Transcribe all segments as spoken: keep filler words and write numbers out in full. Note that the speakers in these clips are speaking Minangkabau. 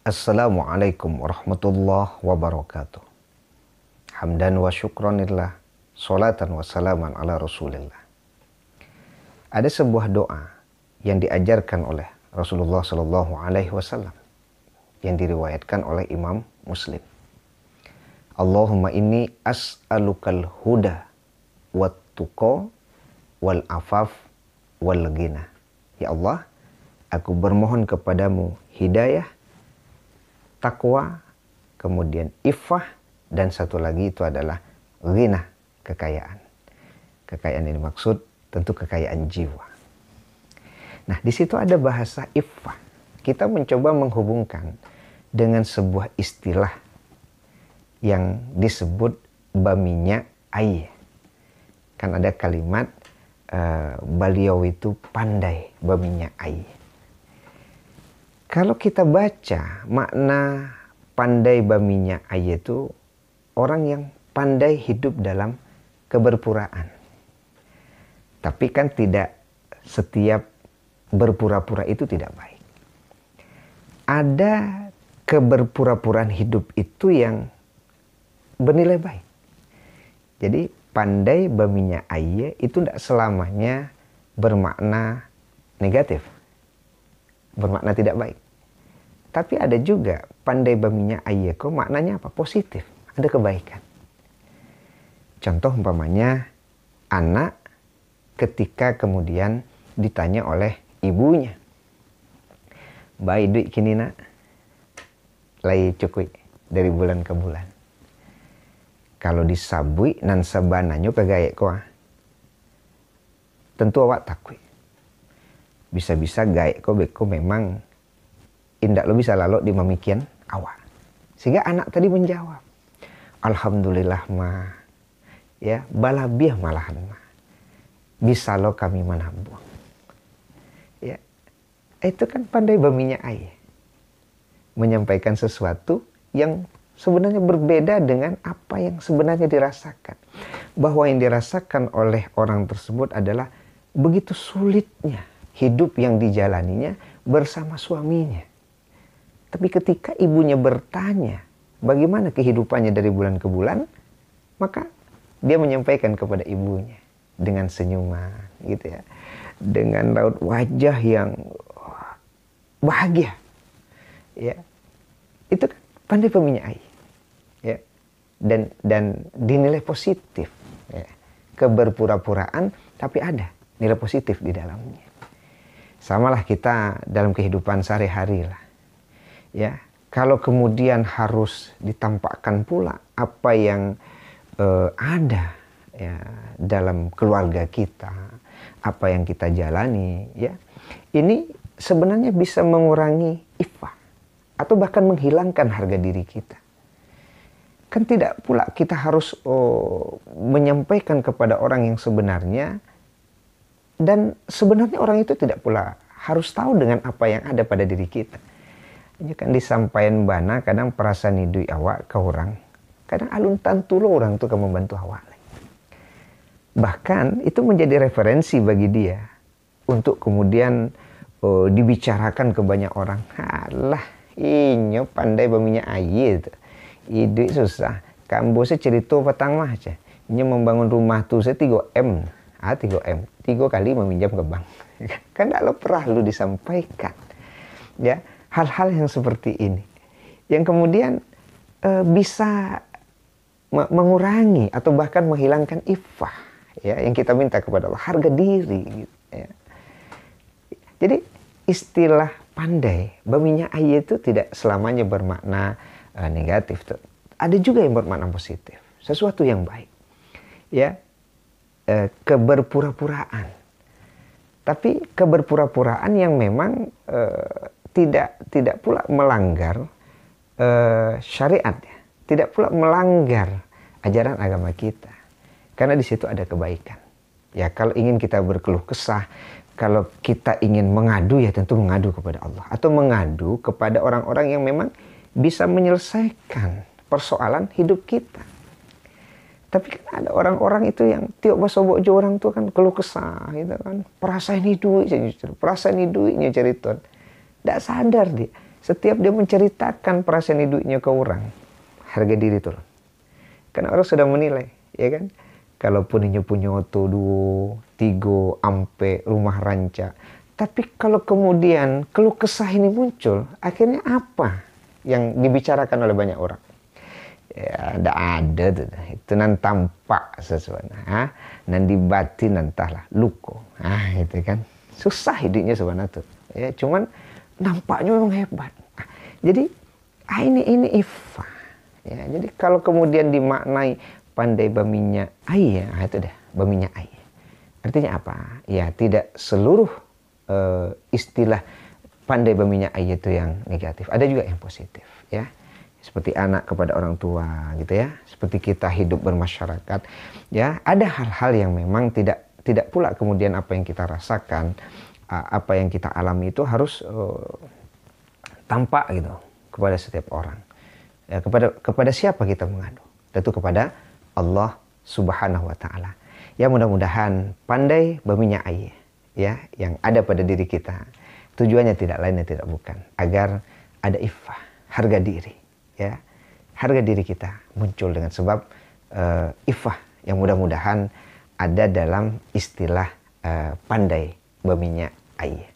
Assalamualaikum warahmatullahi wabarakatuh. Hamdan wa syukranillah, salatan wa salaman ala rasulillah. Ada sebuah doa yang diajarkan oleh Rasulullah sallallahu alaihi wasallam, yang diriwayatkan oleh Imam Muslim. Allahumma inni as'alukal huda wat tuqa wal afaf wal ghina. Ya Allah, aku bermohon kepadamu hidayah, takwa, kemudian iffah, dan satu lagi itu adalah ghina, kekayaan. Kekayaan yang dimaksud tentu kekayaan jiwa. Nah, di situ ada bahasa iffah. Kita mencoba menghubungkan dengan sebuah istilah yang disebut baminyak aia. Kan ada kalimat, eh, baliau itu pandai baminyak aia. Kalau kita baca makna pandai baminyak aia itu, orang yang pandai hidup dalam keberpuraan. Tapi kan tidak setiap berpura-pura itu tidak baik. Ada keberpura-puraan hidup itu yang bernilai baik. Jadi, pandai baminyak aia itu tidak selamanya bermakna negatif, bermakna tidak baik. Tapi ada juga pandai baminyak aia ko maknanya apa? Positif, ada kebaikan. Contoh umpamanya, anak ketika kemudian ditanya oleh ibunya, "Baa iduik kini, Nak?" "Lai cukuik dari bulan ka bulan." Kalau disabuik nan sabananyo ka gaek ko, ah, tentu awak takuik. Bisa-bisa gaek ko beko memang indak lo bisa lalok di mamikian awak. Sehingga anak tadi menjawab, "Alhamdulillah, Ma. Ya, balabiah malahan, Ma. Bisa lo kami manabuang." Ya, itu kan pandai baminyak aia. Menyampaikan sesuatu yang sebenarnya berbeda dengan apa yang sebenarnya dirasakan. Bahwa yang dirasakan oleh orang tersebut adalah begitu sulitnya hidup yang dijalaninya bersama suaminya. Tapi ketika ibunya bertanya, bagaimana kehidupannya dari bulan ke bulan, maka dia menyampaikan kepada ibunya dengan senyuman, gitu ya, dengan raut wajah yang bahagia, ya. Itu kan pandai baminyak aia, ya, dan dan dinilai positif, ya. Keberpura-puraan, tapi ada nilai positif di dalamnya. Samalah kita dalam kehidupan sehari-hari lah, ya. Kalau kemudian harus ditampakkan pula apa yang, eh, ada, ya, dalam keluarga kita, apa yang kita jalani, ya, ini sebenarnya bisa mengurangi iffah atau bahkan menghilangkan harga diri kita. Kan tidak pula kita harus, oh, menyampaikan kepada orang yang sebenarnya, dan sebenarnya orang itu tidak pula harus tahu dengan apa yang ada pada diri kita. Hanya kan disampaikan bana, kadang perasaan iduik awak ka urang, kadang alun tantu lo urang tu ka mambantu awak. Bahkan itu menjadi referensi bagi dia untuk kemudian, oh, dibicarakan ke banyak orang. Alah, inyo pandai baminyak aia tu. Iduik susah. Kambo se cerito patang mah, ceh. Inyo mambangun rumah tu se tigo M. Ah, tigo M. Tigo kali maminjam ke bank. Kan ndak lo perlu disampaikan. Ya, hal-hal yang seperti ini. Yang kemudian, eh, bisa me-, mengurangi atau bahkan menghilangkan iffah, ya, yang kita minta kepada Allah, harga diri, gitu, ya. Jadi, istilah pandai baminyak aia itu tidak selamanya bermakna, eh, negatif, tu. Ada juga yang bermakna positif, sesuatu yang baik, ya, eh, keberpura-puraan. Tapi keberpura-puraan yang memang, eh, tidak tidak pula melanggar, eh, syariat, ya. Tidak pula melanggar ajaran agama kita. Karena di situ ada kebaikan. Ya, kalau ingin kita berkeluh kesah, kalau kita ingin mengadu, ya tentu mengadu kepada Allah. Atau mengadu kepada orang-orang yang memang bisa menyelesaikan persoalan hidup kita. Tapi kan ada orang-orang itu yang tiok basobok jo urang tu kan keluh kesah gitu kan. Perasaan iduik saja, perasaan iduiknyo carito. Ndak sadar dia. Setiap dia menceritakan perasaan iduiknyo ke urang, harga diri turun. Karena orang sudah menilai, ya kan? Kalaupun inyo punyo oto duo, tigo, ampek, rumah rancak, tapi kalau kemudian keluh kesah ini muncul, akhirnya apa yang dibicarakan oleh banyak orang? Ya, ndak ada tu. Itu nan tampak sesuatu. Ha? Nan di batin nan antahlah, luko. Ah, itu kan. Susah iduiknyo sebenarnya tu. Ya, cuman nampaknyo memang hebat. Ah, jadi, ah, ini, ini iffah. Ya, jadi kalau kemudian dimaknai pandai baminyak aia, ah, itu dah, baminyak aia. Artinya apa? Ya, tidak seluruh eh, istilah pandai baminyak aia itu yang negatif. Ada juga yang positif, ya. Seperti anak kepada orang tua, gitu ya. Seperti kita hidup bermasyarakat, ya. Ada hal-hal yang memang tidak, tidak pula kemudian apa yang kita rasakan, a-, apa yang kita alami itu harus, eh, tampak gitu kepada setiap orang. Ya, kepada, kepada siapa kita mengadu? Tentu kepada Allah Subhanahu wa Ta'ala. Ya, mudah-mudahan pandai baminyak aia, ya, yang ada pada diri kita. Tujuannya tidak lain dan tidak bukan, agar ada iffah, harga diri, ya. Harga diri kita muncul dengan sebab, eh, iffah yang mudah-mudahan ada dalam istilah, eh, pandai baminyak aia.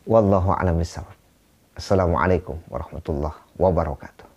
Wallahu a'lam bishawab. Assalamualaikum warahmatullahi wabarakatuh.